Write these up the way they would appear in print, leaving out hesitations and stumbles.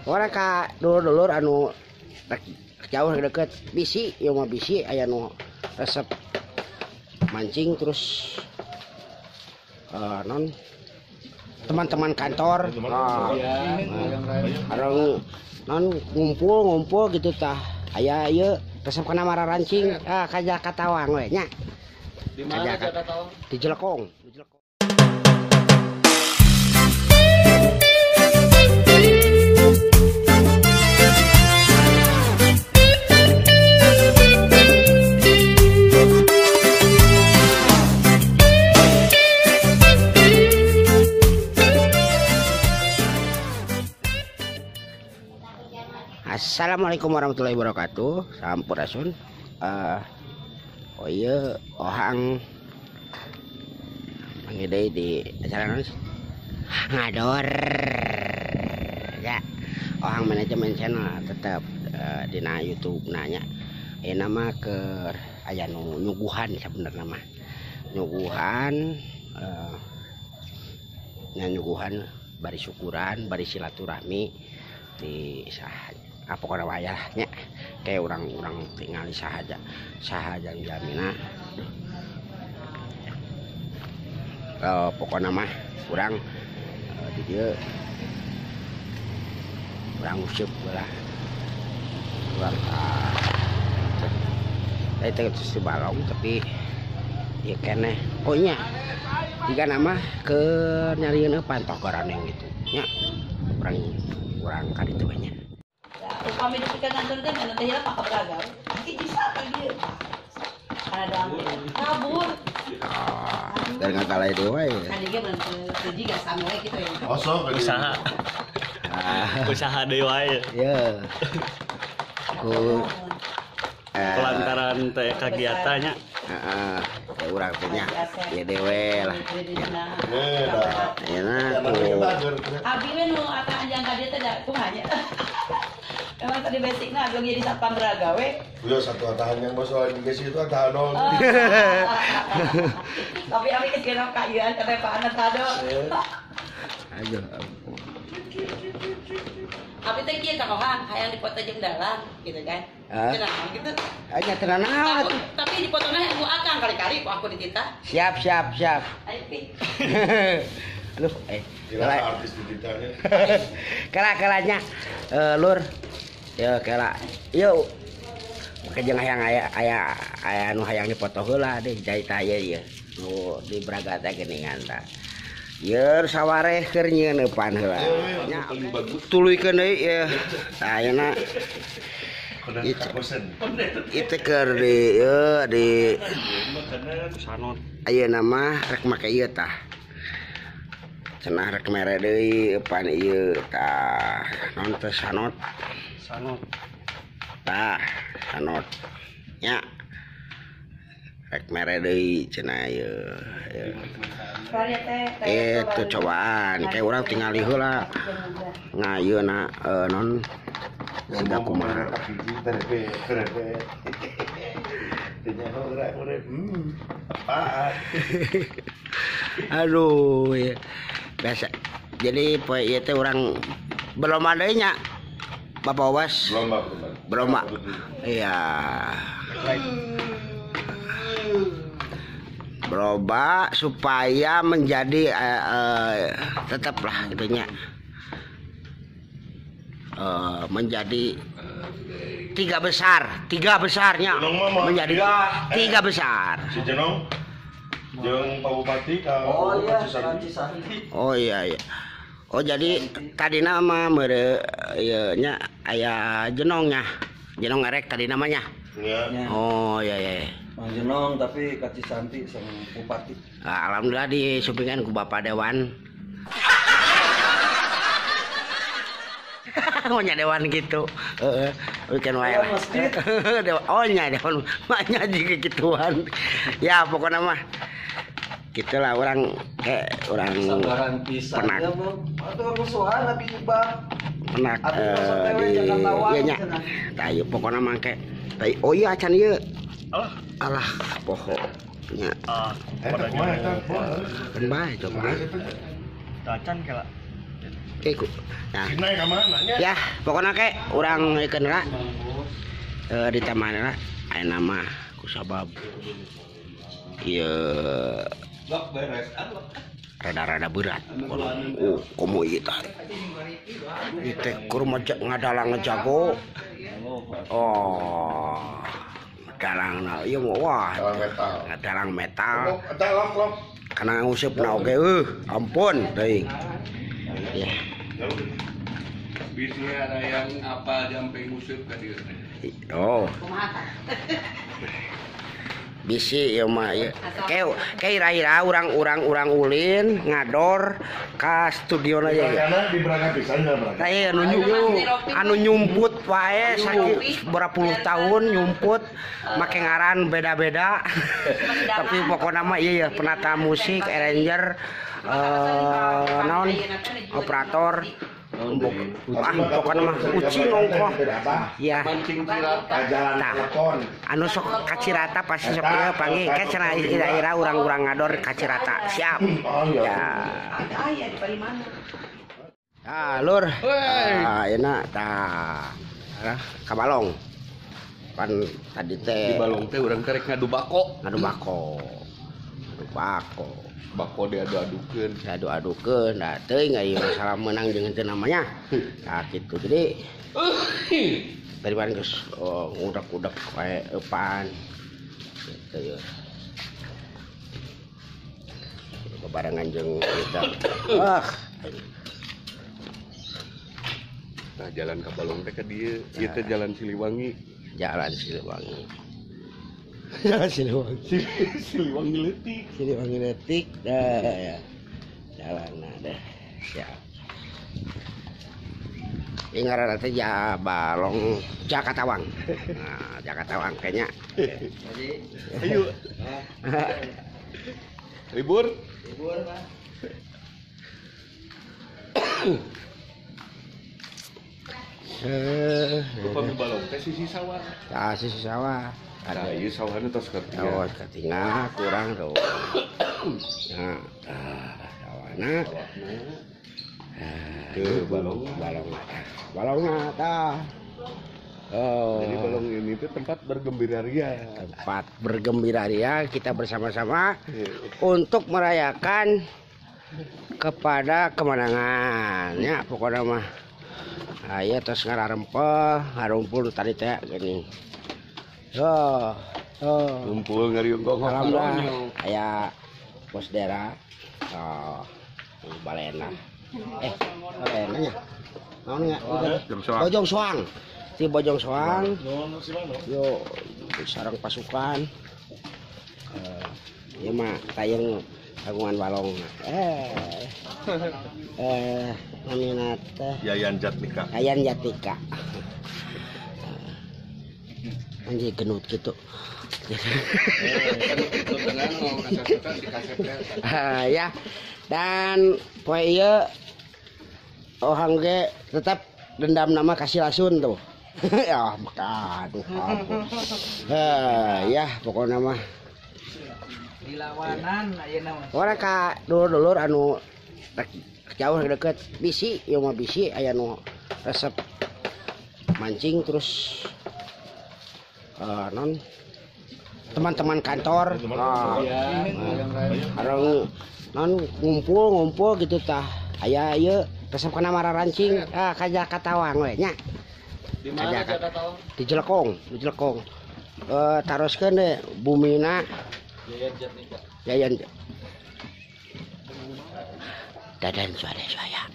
Orang ka dulur-dulur anu jauh deket bisi, ieu mah bisi aya nu resep mancing terus non teman-teman kantor orang non ngumpul-ngumpul gitu tah aya ieu resep kana mararancing ka Jakatawang we nya. Di mana Jakatawang? Di Jelekong. Assalamualaikum warahmatullahi wabarakatuh. Sampurasun. Oh iya, ohang manggil deui di acara naon? Ngador. Ya. Ohang manajemen channel tetep dina YouTube nanya. Ayeuna mah keur aya nu nyuguhan sabenerna mah. Nyuguhan nyuguhan bari syukuran, bari silaturahmi di saha pokoknya wayah nya kayak orang-orang tinggal sahaja sahaja jamina pokoknya mah kurang di dia kurang usip lah kurang tadi si balong tapi ya keneh oh nya jika nama ke nyariin pantoh garaneng gitu nya kurang kali itu banyak. Upami dipikir ngantor teh mana teh hilap maka beragam. Bisa dia. Ada kabur. Dari ngakalai dewa ya. Tadi ge berhenti gak sama we gitu ya. Osok usaha. Usaha deui wae. Ya. Ku lantaran teh kagiatannya. Heeh, ya urang teh nya. Ya dewe lah. Ya ku. Abi we nu akan anjang ka dieu teh da kumaha nya. Emang tadi basicnya abang jadi satpam Braga we. Iya satu atahan yang masuk di sih itu atahan nol. Tapi abi kecil kayaan kata Pak Anak tado. Aduh. Abi teh kieu ka kohan hayang dipoto jeung dalang gitu kan. Kenapa gitu? Aja tenang naon. Tapi dipotongna ku akang kali-kali ku aku dititah. Siap siap siap. Ayo pi. Aduh kira artis dititahnya. Kela-kelanya lur. Ya kela. Yuk. Kejeng hayang aya aya aya nu hayang dipoto heula deh jai tah ieu ieu. Nu di Braga teh geuningan tah. Yeur sawareh keur nyieun eupan heula. Nya tuluykeun deui ieu. Tah ayeuna itu keur di ieu di ayeuna mah rek make ieu tah. Cenah rek mere deui eupan ieu tah. Naon teh sanot? Sanot. Tah, sanot. Nya. Rek mere deui cenah ieu. Itu cobaan kayak urang tingali heula. Ngayeuna non siga kumaha. Aduh ya. Biasa. Jadi poe ieu teh urang belum ada nya. Bapak Awas. Belum, Pak. Iya. Berubah supaya menjadi tetaplah gitunya. Menjadi tiga besarnya menjadi tiga besar. Si Jenong jeung Pak Bupati ka oh iya, Cisanti. Oh iya iya. Oh jadi tadi nama mere ieu nya aya Jenongnya. Jenong ngarek tadi namanya. Iya. Oh iya iya. Mang Jenong tapi ka Cisanti sama Bupati. Nah, alhamdulillah disumpingkan ku Bapak Dewan. Oh nya dewan gitu. Heeh. Weekend wae lah. Oh nya dewan maknya juga gituan. Ya pokoknya mah gitulah orang kayak orang penak. Penak di ieu nya. Tah ieu pokokna mah kayak oh iya acan ieu. Alah. Alah poho nya. Ah, eta kumaha eta? Keun bae coba. Tacan kela. Oke, nah. Ya, pokoknya ke urang ikeun lah. Di taman lah aya nama ku sabab ieu rada-rada berat. Oh, komo ieu tah. Ieu teh kur ngadalang ngejago. Oh. Dalangna ieu mah wah. Dalang metal. Kana nguseupna oge ampun teuing. Ya. Bisnya ada yang apa jampe nguseup ka dieu teh. Oh. Bisi ieu mah ieu. Ke ira-ira urang-urang ulin ngador ka studiona ye. Di Braga pisan nya Braga. Tah ieu anu nyumput wae sakit berapa puluh tahun nyumput make ngaran beda-beda. Tapi pokokna mah ieu ya penata musik, arranger, naon operator. Ah, pokokna mah ucing ongkoh. Ya. Jalan telepon. Anu sok kacirata pasti sok ieu panggih ke cenah ira-ira urang-urang ngador kacirata. Siap. Ya. Aya di paling mana? Ah, lur. Ah, enak tah. Ka Balong. Pan tadi teh di Balong teh urang karek ngadu bako. Ngadu bako. Ngadu bako. Bako diadu-adukeun. Diadu-adukeun, da teuing aya masalah menang jeung henteu namanya. Nah kitu. Jadi tadi pan geus ngudak-udak wae eupan. Gitu ya. Bebarengan jeung kita. Ah. Nah, jalan ka Balong teh ka dieu, ieu teh Jalan Siliwangi. Jalan Siliwangi. Jalan Siliwangi. Siliwangi leutik. Siliwangi leutik dah ya. Jalan deh. Siap. Ini ngaranna teh ja Balong Jakatawang. Nah, Jakatawang kayaknya. Ayo. Libur? Libur, Pak. Upami Balong teh sisi sawah. Tah sisi sawah. Ada ieu sawahna tos katingal. Oh, katingal kurang tuh. Nah, sawahna. Ke Balong, Balong. Balongna tah. Oh. Jadi Balong ini tuh tempat bergembira ria. Tempat bergembira ria kita bersama-sama untuk merayakan kepada kemenangan ya pokoknya mah. Aya tos ngararempeh, ngarumpul tadi teh geuning. Oh, oh. Ngumpul ngariung gonggong. Alhamdulillah aya bos daerah. Oh, balena. Balena nya. Naon nya? Bojong Soang. Si Bojong Soang. Yo, sareng pasukan. Ieu mah tayang kagungan Balong. Namina teh Yayan Jatnika. Yayan Jatnika. Anjing genut gitu. Ya. Dan poe ieu ohang ge tetap dendam nama kasih lasun tuh. Ya, aduh. Ya, pokoknya mah dilawanan ayeuna mah. Ora ka dulur-dulur anu jauh deket bisi, ieu mah bisi aya nu resep mancing terus non teman-teman kantor orang non ngumpul-ngumpul gitu tah aya ieu resep kana mararancing ka Jakatawang we nya. Di mana Jakatawang? Di Jelekong, di Jelekong. Taroskeun deh bumina Yayan Jatnika. Yayan Dadan Suara saya.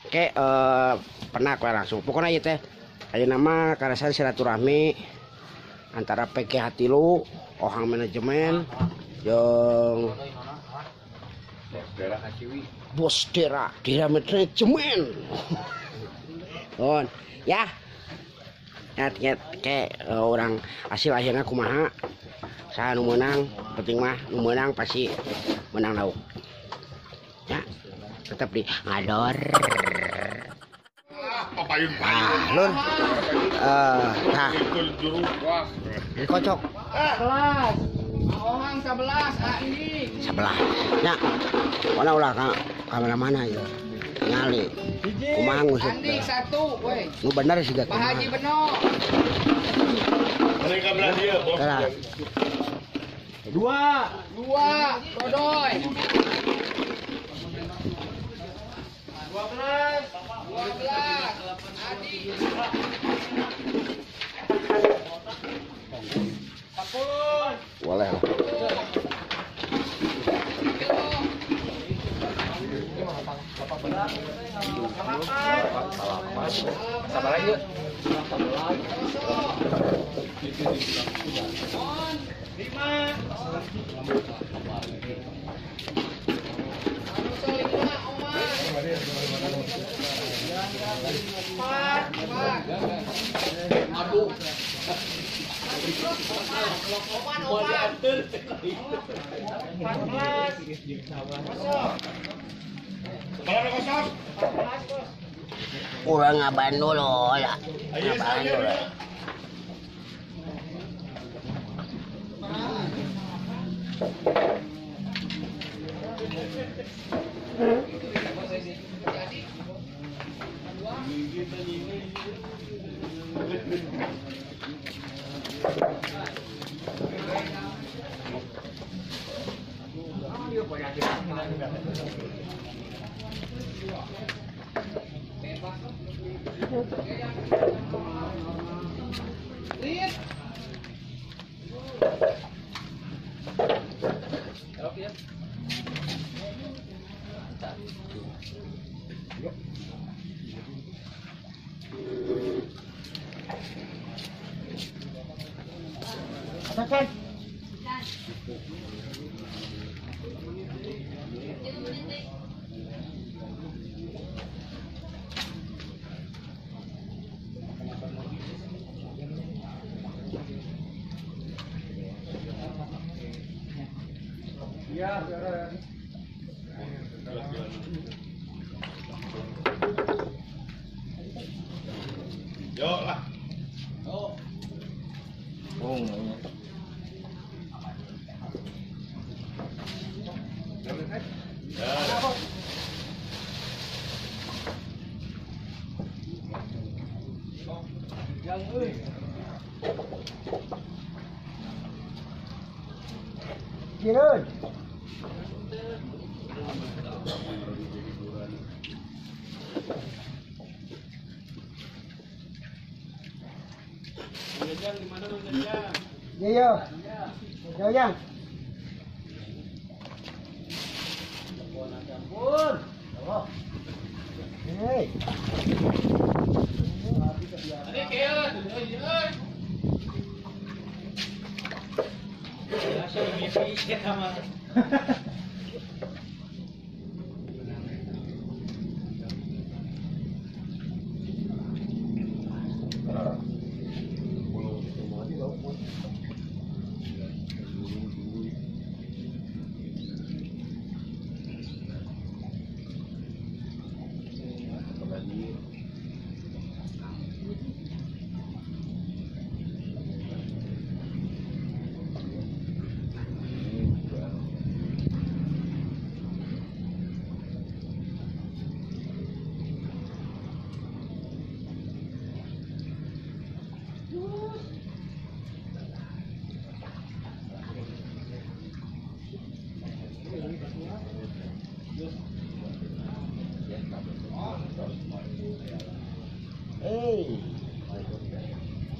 Oke, pernah aku langsung. Pokoknya ieu teh ayeuna mah karasan silaturahmi antara PGH tilu, Ohang manajemen, jeung Bos Dera, Dera manajemen. On, ya. Nyat ke orang hasil akhirnya kumaha saha nu meunang, penting mah nu meunang pasti menang lauk. Ya, tetap di ngador. Ah, lur. Tah. Dikocok. 11. Ohang 11 AI. 11 nya. Mana ulah ka kamana-mana ya. Ngali. Kumaha nguseup. Andi 1 we. Nu bener siga Pak Haji Beno. Mereka belah dia, bos. 2 Godoy. 12 Adi. 10. Boleh lah. Sabar aja. 5. 4. Aduh. 14. Urang ngabandul lah. Ngabandul. Yuk lah. Kirun. Yo. Yo. Hey.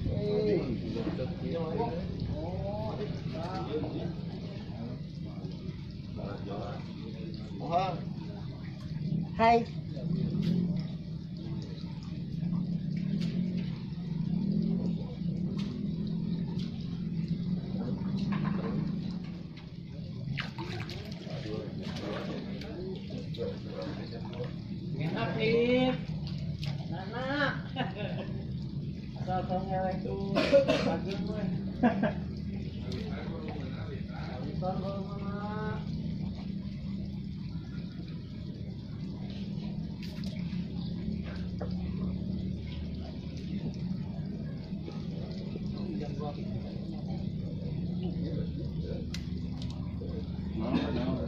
Hey. Hey. Hai. No, no.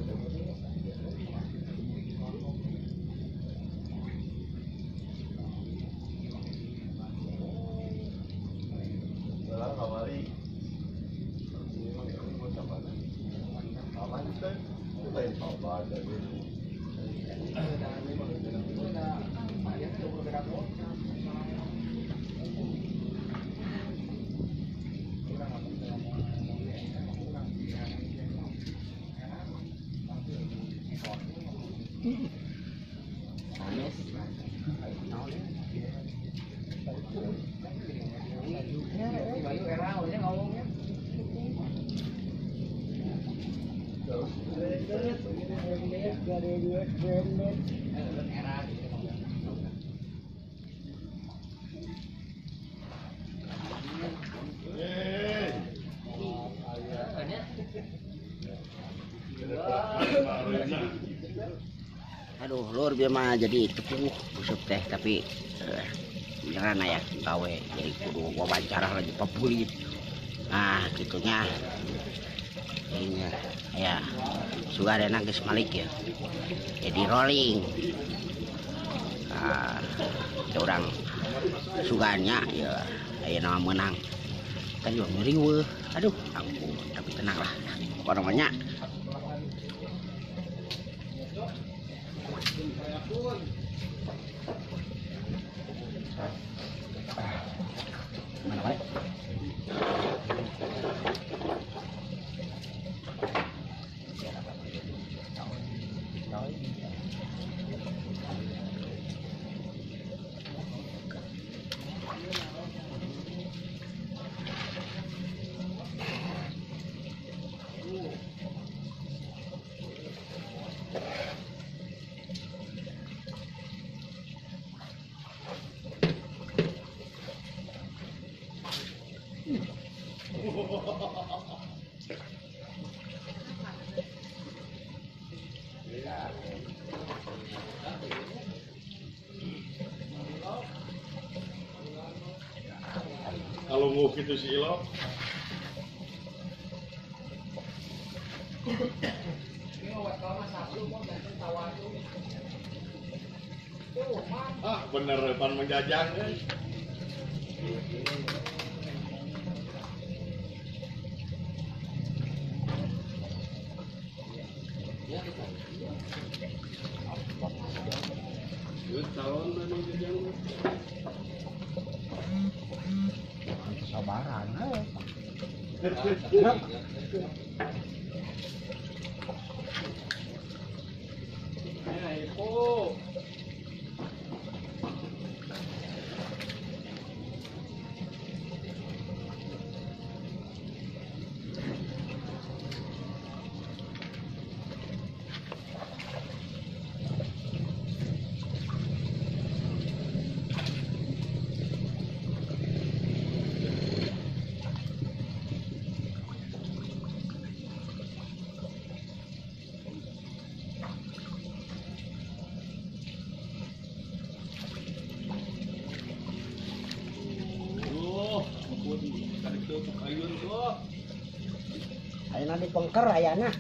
Aduh, lur bieu mah jadi tepuh busuk teh tapi beneran aya gawe jadi kudu wawancara lagi papulit. Nah, gitunya. Ini ya sugarena geus malik ya. Jadi rolling. Nah, urang sugannya ya ayeuna menang. Kan juga ngeriweuh. Aduh, ampun, tapi tenang lah. Pokoknya banyak. Mana balik? Kalau mau gitu sih lo. Ah, bener pan menjajang kan. Sabaran heuh. Ayeuna dipengker ayana.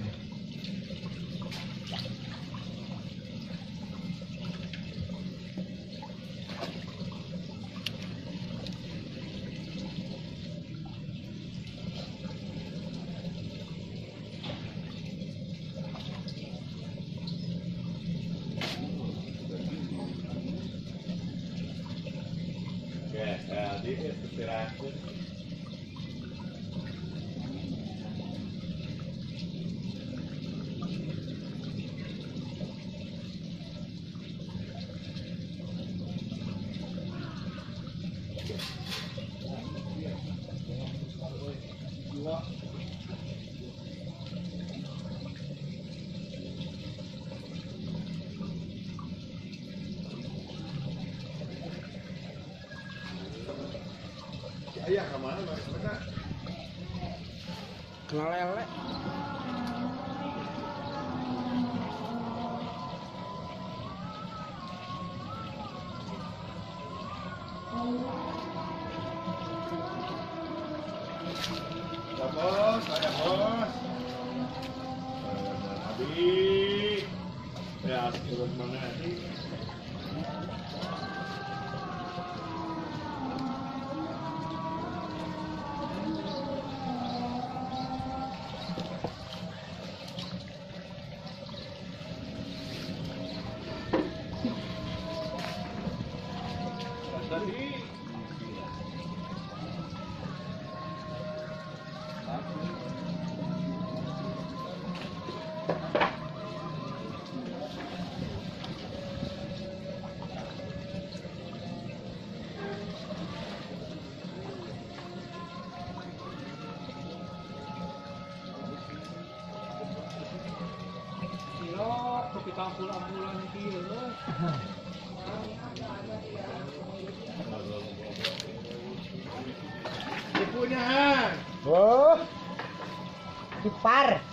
Ya, tadi istirahat. Ayah kemana mereka? Kena lele. Ya bos, saya bos. Abi, ya turun mana nanti? Ampul-ampulan kieu. Punya. Oh. Kipar.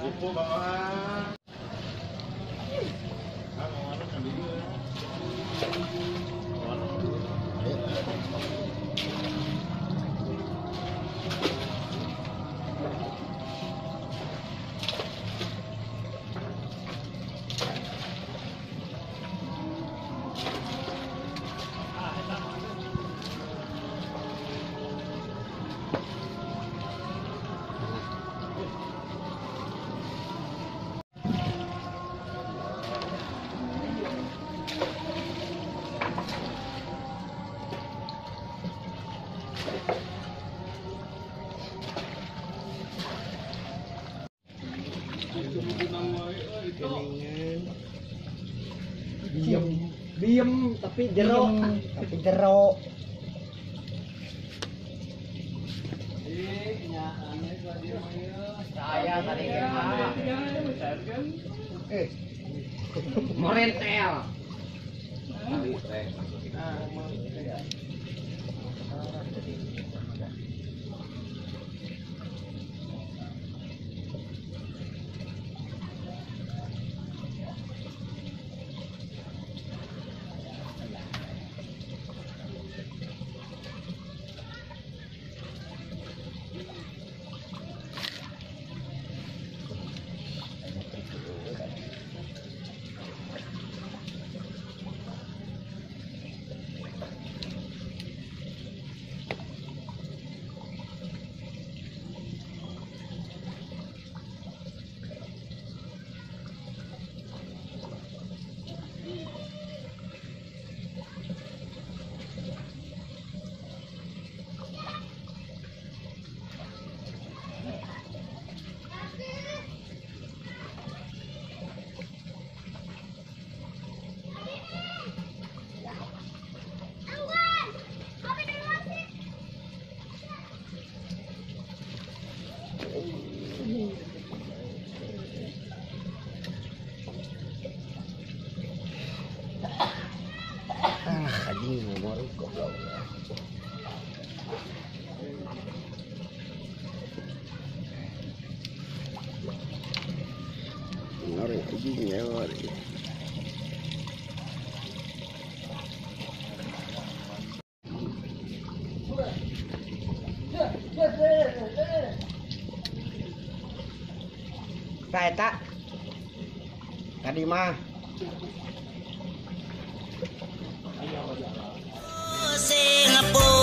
Ibu bawa. Diem, diem tapi jero, tapi jero. Saya tadi morentel. Anjing ngomong goblok. Ngori anjing ngori. Tah eta tadi mah sing.